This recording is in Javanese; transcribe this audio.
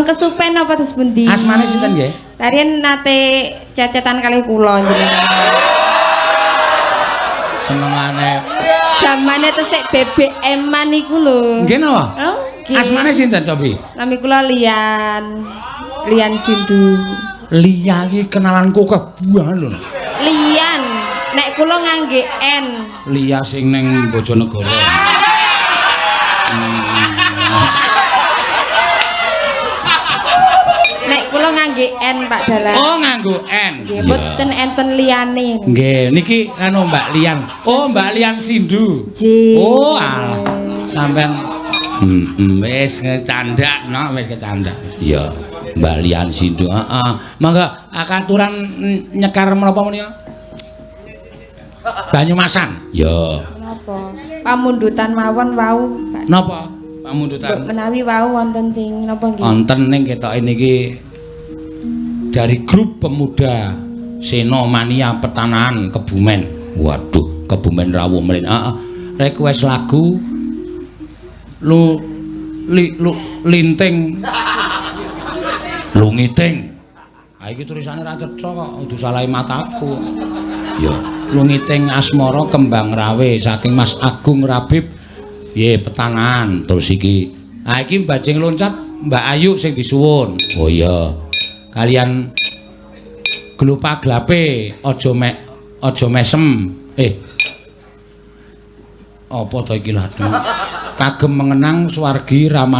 Kesupen apa terus pundi? Asmane sinten nggih? Riyen nate cecetan kalih kula jenengan. Senengane. Jamane tesik BBM-an iku lho. Nggih napa? Oh, nggih. Asmane sinten cobi? Nami kula Lian. Lian Sindu. Lia iki kenalanku kebuangan lho. Lian. Nek kula ngangge N. Lia sing ning Bojonegoro. Nek kula ngangge N Pak Dalang. Oh, nganggo N. Nggih, mboten enten liyane. Nggih, niki anu Mbak Lian. Oh, Mbak Lian Sindu. Nggih. Oh, alah. Sampean wis kecandak no, wis kecandak. Iya, Mbak Lian Sindu. Heeh. Mangga akaturan nyekar menapa menika? Banyumasan. Ya. Napa? Pamundutan mawon wau, Pak. Napa? Pamundutan. Menawi wau wonten sing napa nggih? Wonten ning ketoke niki dari grup pemuda Senomania Petanahan Kebumen. Waduh, Kebumen rawuh mrene. Heeh. Request lagu lu li, lu linting lungiting. Ha iki tulisane ra cetha kok, kudu salahi mataku. Ya, lungiting asmara kembang rawe saking Mas Agung Rabib. Piye Petanahan terus iki. Ha iki bajing loncat Mbak Ayu sing disuwun. Oh iya. Kalian glupa glape aja mek aja mesem. Apa to iki lho? Kagem mengenang swargi Rama